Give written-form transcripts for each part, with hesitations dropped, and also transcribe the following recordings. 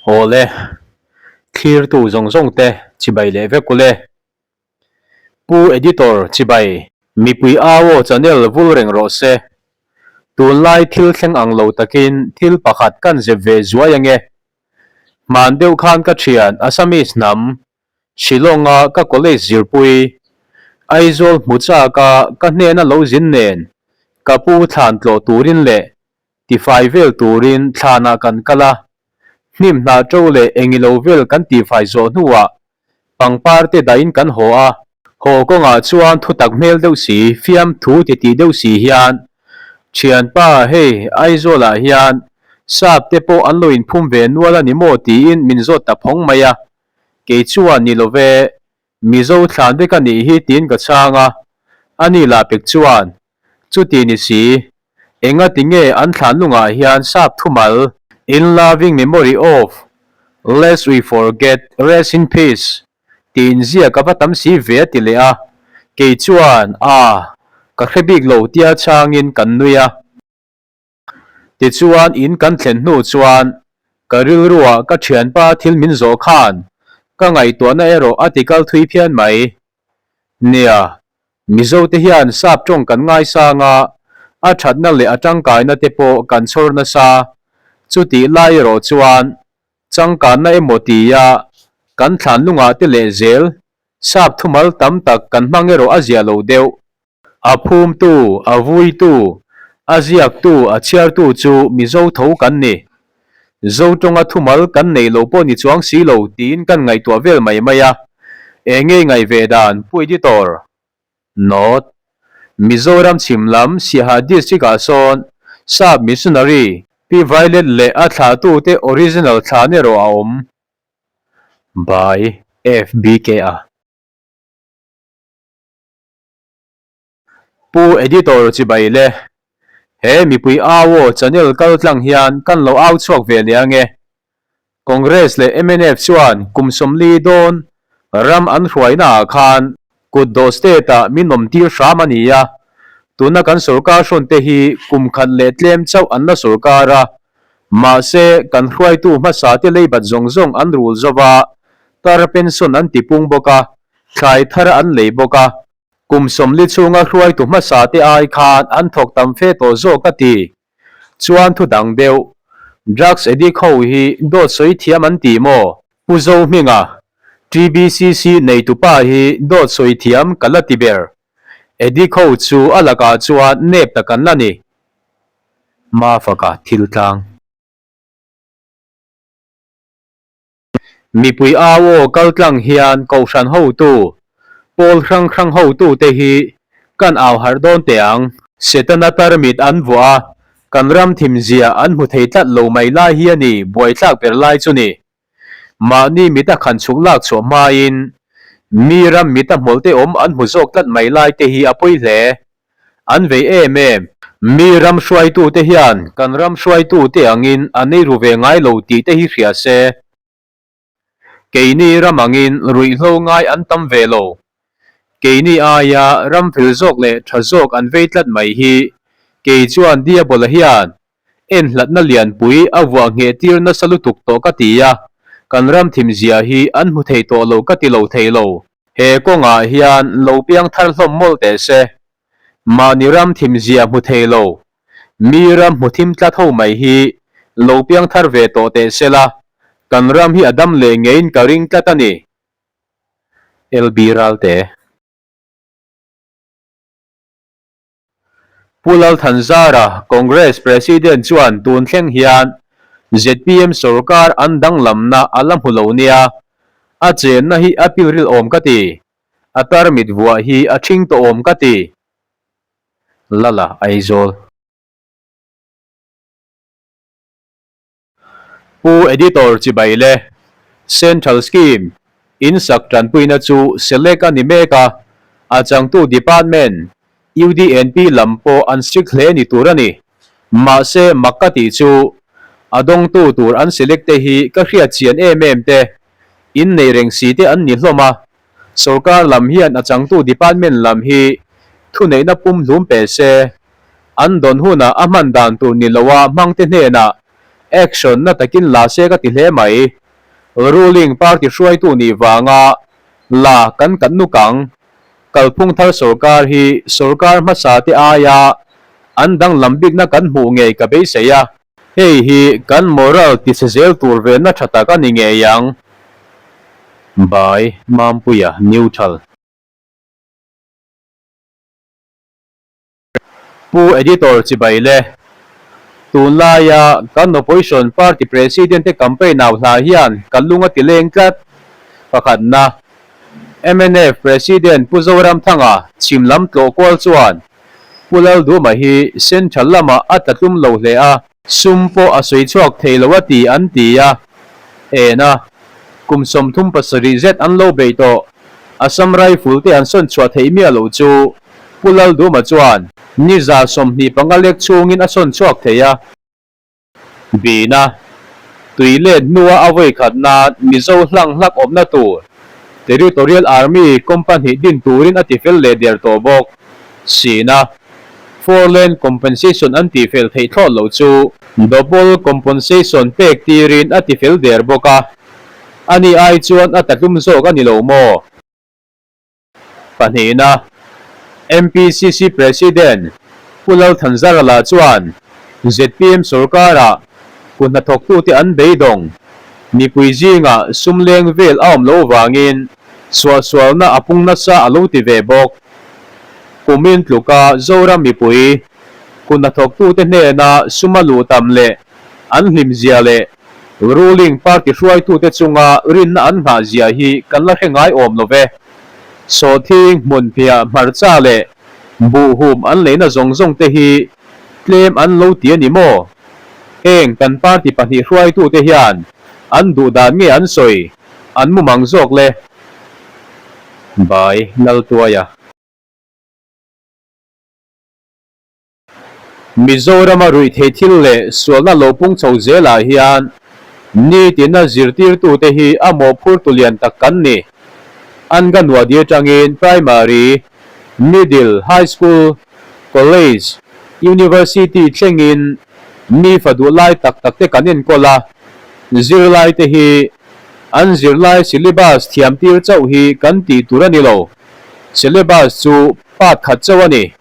Awle, thlirtu zawng zawng te chibai leh vek ule. Pu Editor chibai. Mipui au aw channel vul reng rawh se. Tunlai thil thleng ang lo takin thil pakhat kan zep ve zuai ange. Hman deuh khan ka thian Assamese hnam Shillong-a ka college zirpui Aizawl hmu chak a ka hnena lo zin nen ka pu thlan tlawh turin leh tifai vel turin thlanah kan kal a, hnim hnah ṭo leh engilo vel kan tifai zawh hnuah pangpar te dahin kan haw a. Haw kawngah chuan thutak hmel deuh si, fiamthu titih deuh si hian, Thianpa, hei Aizawlah hian sap te pawh an lo inphum ve nual a ni maw? tiin min zawt ta phawng mai a. Kei chuan ni lo ve, Mizo thlan vek a nih hi tiin ka chhang a, ani lah pek chuan, Chuti ni si, engati nge an thlan lungah hian sap thumal, In loving memory of, lest we forget, rest in peace, tiin ziak a va tam si ve a ti leh a, kei chuan, Aa, ka hre bik lo tia chhangin kan nui a. Tichuan in kan thlen hnu chuan ka rilruah ka thianpa thil min zawh khan ka ngaihtuahna erawh a ti kal thui phian mai. Nia, Mizote hian sap tawng kan ngaisang a, a thatna leh a tangkaina te pawh kan chhawr nasa. Chutih lai erawh chuan changkanna emaw tia kan thlanlungah te leh zel sap thumal tam tak kan hmang erawh a zia lo deuh. A phumtu, a vuitu, a ziaktu, a chhiartu chu Mizo tho kan ni. Zo tawnga thumal kan nei lo pawh ni chuang si lo tiin kan ngaihtuah vel mai mai a. Eng nge ngaih ve dan, Pu Editor? Note, Mizoram chhim lam Siaha District ah sawn Sap Missionary Pi Violet leh a thlahtute original thlan erawh a awm. By FBK-a. Pu Editor chibai le, he mipui au aw channel kal tlang hian kan lo au chhuak ve leh ange. Congress leh mnf chuan kum 40 dawn ram an hruaina ah khan kutdawh state ah min awm tir hram a ni a, tuna kan sorkar hrawn te hi kum khat leh tlem chauh an la sorkar a, mahse kan hruaitu hmasa te leibat zawng zawng an rul zo va, tar pension an tipung bawk a, thlai thar an lei bawk a. Kum 40 chhunga hruaitu hmasa te ai khan an thawk tam fe tawh zawk a ti. Chuan thu dang deuh, drugs addict ho hi dawt sawi thiam an ti maw? Pu Zohminga, TBCC neitupa hi dawt sawi thiam ka la ti ber. Addict ho chu a lakah chuan nep tak an la ni. Mafaka thil tlang. Mipui au aw kal tlang hian kohhran hotu, pawl hrang hrang hotute hi kan au harh dawn teh ang. Setana tarmit an vuah a, kan ram thimzia an hmu thei tlat lo mai lai hi a ni buaithlak ber lai chu ni. Mahni mita khan chhuk lak chhuah hmain mi ram mita hmawlhte awm an hmu zawk tlat mai lai te hi a pawi hle. An vei em em. Mi ram hruaitute hian kan ram hruaitute angin an ei ru ve ngai lo tih te hi hria se. Keini ram angin ruihhlo ngai an tam ve lo. Keini aia ram fel zawk leh tha zawk an vei tlat mai hi kei chuan Diabola hian en hlatna lianpui a vuah ngheh tir nasa lutuk tawh ka ti a, kan ram thimzia hi an hmu thei tawh lo ka ti lo thei lo. He kawngah hian lo piang thar hlawm mawlh teh se. Mahni ram thimzia hmu thei lo, mi ram hmu thim tlat ho mai hi lo piang thar ve tawh teh se la, kan ram hi a dam leh ngeiin ka ring tlat a ni. LB Ralte. Pu Lalthanzara, Congress President chuan tun thleng hian zpm sorkar an danglamna a la hmu lo nia, a chenna hi a pilril awm ka ti, a tarmit vuah hi a ṭhing tawh awm ka ti. Lala Aizawl. Pu Editor chibai le, Central Scheme in sak tanpuina chu select a ni mek a, a changtu Department, UDNP lam pawh an strict hle ni tur a ni. Mahse mak ka tih chu a dawngtu tur an select te hi ka hriat chian em em te, in nei reng si te an ni hlawm a, Sorkar lam hian a changtu department lam hi thuneihna pumhlum pe se, an dawn hunah a hman dan tur ni loa hmangte hnenah action na takin la se ka ti hle mai. Ruling party hruaitu nih vanga la kan kat nuk ang. Kalphung thar sorkar hi sorkar hmasa te aia an danglam bikna kan hmuh ngei ka beisei a. Hei hi kan moral tichhe zel tur venna tha tak a ni ngei ang. By Mampuia Neutral. Pu Editor chibai le. Tunlaia kan Opposition Party President te campaign au hla hian ka lung a ti leng tlat. Pakhatna, mnf President Pu Zoramthanga chhim lam tlawh kual chuan Pu Lalduma hi Central lamah a tla tlum lo hle a. Sum pawh a sawi chhuak thei lo a ti an ti a, en a, kum 37 zet an lo bei tawh. Assam Rifle te an sawn chhuah theih miah loh chu Pu Lalduma chuan ni 25 lek chhungin a sawn chhuak thei a. Bina, tui let hnua a vawi khat nan Mizo hlang hlak awmna tur Territorial Army company din turin a tifel leh der tawh bawk. Sina, Four lane compensation an tihfel theih thlawt loh chu double compensation pek tirin a tifel der bawk a, ani ai chuan a tatlum zawk a ni lo maw? Pahnihna, MPCC President Pu Lalthanzarala chuan zpm sorkarah kut hnathawktute an beidawng mipui zingah sum leng vel a awm loh vangin suahsualna a pung nasa a lo ti ve bawk. Kumin tluka Zoram mipui kut hnathawktute hnena suma luh tam leh an hlimzia leh ruling party hruaitute chunga rinna an nghahzia hi kan la hre ngai awm lo ve. Sawhthing, hmunphiah, hmarcha leh buhhum an leina zawng zawng te hi tlem an lo ti a ni maw? Heng kan party pahnih hruaitute hian an duh dan nge an sawi an mumang zawk le? By Laltuaia. Mizorama ruihtheih thil leh sualna lo pung chho zelah hian nitina zirtirtute hi a mawhphurtu lian tak kan ni. Anganwadi atangin Primary, Middle, High School, College, University thlengin mi fa duh lai tak tak te kan enkawl a, zirlaite hi an zirlai syllabus thiam tir chauh hi kan tih tur a ni lo. Syllabus chu part khat chauh a ni.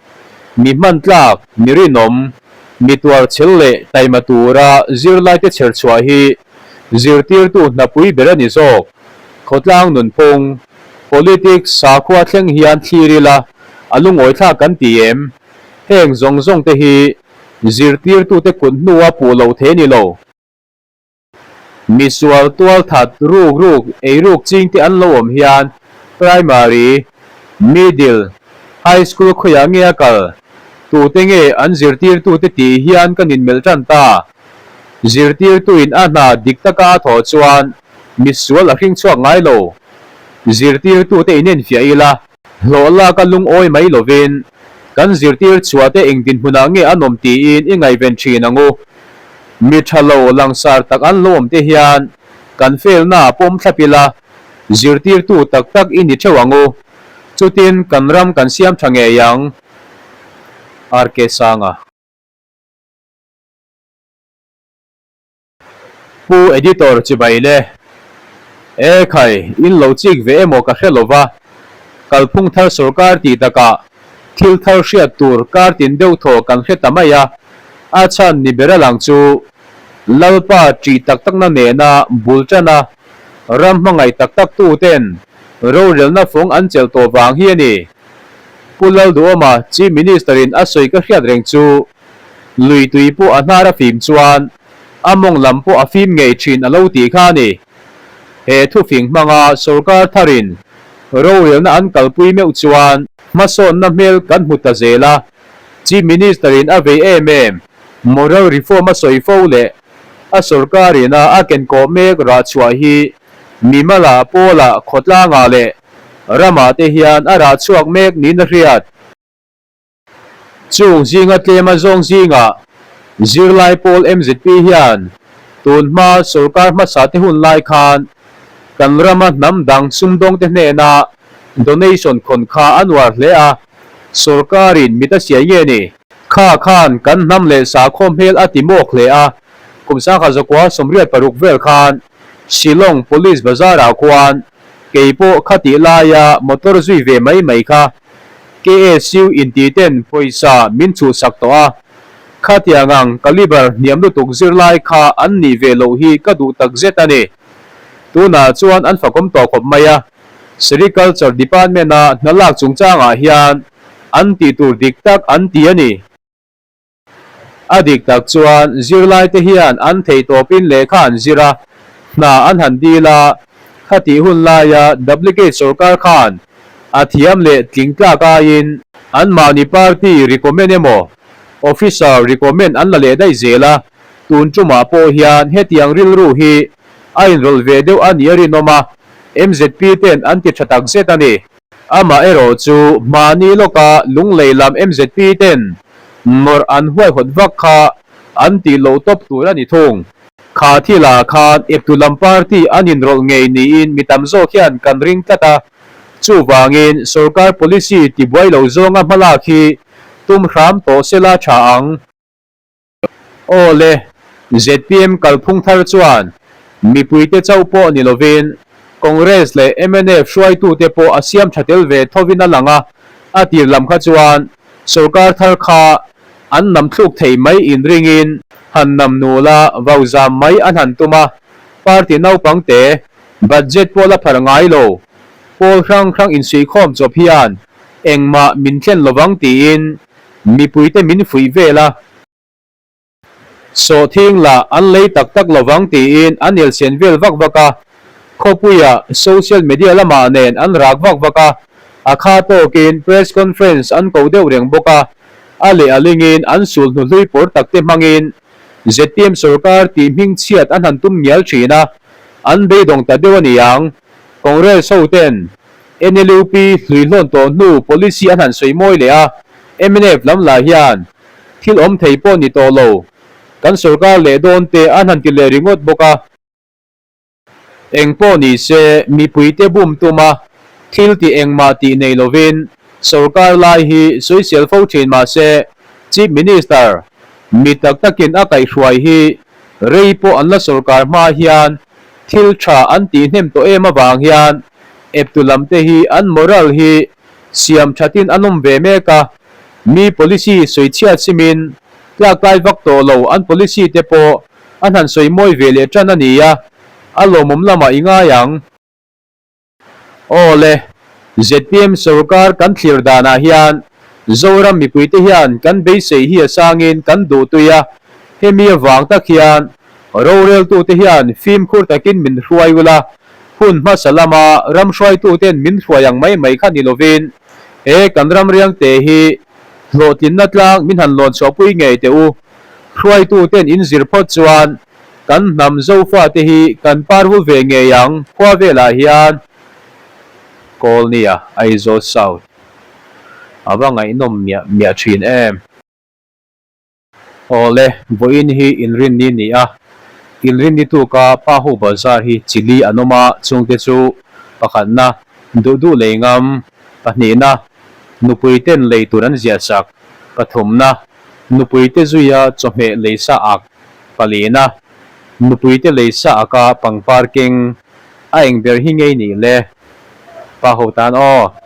Mi hman tlak, mi rinawm, mi tuar chhel leh taima tura zirlaite chher chhuah hi zirtirtu hnapui ber a ni zawk. Khawtlang nunphung, politics, sakhua thleng hian thlir ila a lungawi thlak kan ti em? Heng zawng zawng te hi zirtirtute kut hnua puh lo thei a ni lo. Misual tual that ruk ruk ei ruk ching te an lo awm hian Primary, Middle, High School khawiah nge a kal? Tute nge an zirtirtute tih hian kan inmelh tan ta. Zirtirtuin a hna dik taka a thawh chuan misual a hring chhuak ngai lo. Zirtirtute inenfiah ila. Hlawh lak a lungawi mai lovin, kan zirtir chhuah te eng dinhmunah nge an awm tiin i ngaihven thin ang u. Mi tha lo langsar tak an lo awm te hian kan felna a pawm thlap ila, zirtirtu tak tak i ni theuh ang u. Chutin kan ram kan siam tha ngei ang. RK Sanga. Pu Editor chibai le. E khai, in lo chik ve emaw ka hre lova, kalphung thar sorkar tih takah thil thar hriat tur kar tin deuh thaw kan hre ta mai a, a chhan ni ber a lang chu Lalpa ṭih tak takna nena bul ṭana ram hmangaih tak tak tu ten rorelna fawng an chelh tawh vang hi a ni. Pu Lalduhawma Chief Minister in a sawi ka hriat reng chu Lui tui pawh a hnar a fim chuan a mawng lam pawh a fim ngei thin a lo tih kha a ni. He thufing hmanga sorkar tharin rorelna an kalpui meuh chuan hmasawnna hmel kan hmu ta zel a, Chief Minister-in a vei em em moral reform a sawi fo leh a sorkarin a a kenkawh mek rah chhuah hi mimala, pawlah, khawtlangah leh ramah te hian a rah chhuak mek niin a hriat. Chung zinga tlema zawng zingah zirlai pawl mzp hian tun hma sorkar hmasa te hun lai khan kan rama hnam dang sumdawngte hnena donation khawn kha a nuar hle a, sorkarin mit a siai nge ni? Kha khan kan hnam leh sakhaw hmel a ti mawk hle a. Kum 1986 vel khan Shillong Police Bazar-ah khuan kei pawh khatih laia motor zui ve mai mai kha KSU intiten pawisa min chhuhsak tawh a. Khatiang ang caliber hniam lutuk zirlai kha an nih ve loh hi ka duh tak zet a ni. Tunah chuan an fakawm tawh khawp mai a. Sericulture Department-a hna lak chungchangah hian an tih tur dik tak an ti a ni. A dik tak chuan zirlaite hian an theihtawpin lehkha an zir a, hna an han dil a, khatih hun laia duplicate sorkar khan a thiam leh tling tlak aiin anmahni party recommend emaw officer recommend an la leh daih zel a, tun tumah pawh hian hetiang rilru hi a inrawlh ve deuh a nih a rinawm a, MZP ten an ti tha tak zet a ni. Amaherawh chu hmani lawka Lunglei lam MZP ten nawrh an huaihawt vak kha an tih loh tawp tur a ni thung. Kha thilah khan eptu lam party an inrawlh ngei niin mi tam zawk hian kan ring tlat a, chuvangin sorkar policy tibuai lo zawnga hmalak hi tum hram tawh sela tha ang. Aw le, zpm kalphung thar chuan mipuite chauh pawh ni lovin Congress leh mnf hruaitute pawh a siam tha tel ve thovin a lang a, a tir lam kha chuan sorkar thar kha an nam thluk thei mai inringin han nam nul a, vau zam mai an han tum a, party naupang te budget pawh la phar ngai lo, pawl hrang hrang insuihkhawm chawp hian engmah min thlen lovang tiin Mipuite min fuih vel a, sawhthing lah an lei tak tak lovang tiin an elsian vel vak vak a, khawpuia social media lamah nen an rak vak vak a, a kha tawkin press conference an ko deuh reng bawk a, a leh a lingin an sul hnu hlui pawr takte hmangin zpm sorkar tih hming chhiat an han tum ngial thin a, an beidawng ta deuh a ni ang. Congress hoten NLUP hluihlawn tawh hnu policy an han sawi mawi leh a, mnf lam lah hian thil awm thei pawh ni tawh lo, kan sorkar leh dawn te an han ti leh ringawt bawk a. Eng pawh ni se mipuite bum tum a, thil tih engmah tih nei lovin sorkar lai hi sawisel fo thin mah se Chief Minister mi tak takin a kaihhruai hi rei pawh an la sorkar hma hian Thil tha an tih hnem tawh em avang hian eptu lam te hi an moral hi siam thatin an awm ve mek a, mi policy sawi chhiat simin tlaktlai vak tawh lo an policy te pawh an han sawi mawi ve leh tan a ni a, a lawmawm lamah i ngai ang. Aw le, zpm sorkar kan thlir danah hian Zoram mipuite hian kan beisei hi a sangin kan duh tui a, hemi avang tak hian roreltute hian fimkhur takin min hruai ula, hun hmasa lama ram hruaituten min hruai ang mai mai kha ni lovin he kan ram riangte hi hlawhtlinna tlang min han lawn chhuahpui ngei teh u. Hruaituten in zir phawt chuan Kan hnam Zofate hi kan parvul ve ngei ang khua velah hian Kawlnia, Aizawl South a va ngaihnawm miah miah thin em. Awle, vawiin hi inrinni ni a, inrinni tuka pa ho bazar hi chili an awm a, chungte chu pakhatna duh duh lei ngam, pahnihna nupui ten lei tur an ziah sak, pathumna nupuite zuia chawhmeh lei sa ak, Palina, Nupuite lei sa aka pangpar keng a eng ber hi ngei nih le? Pa ho tan aw.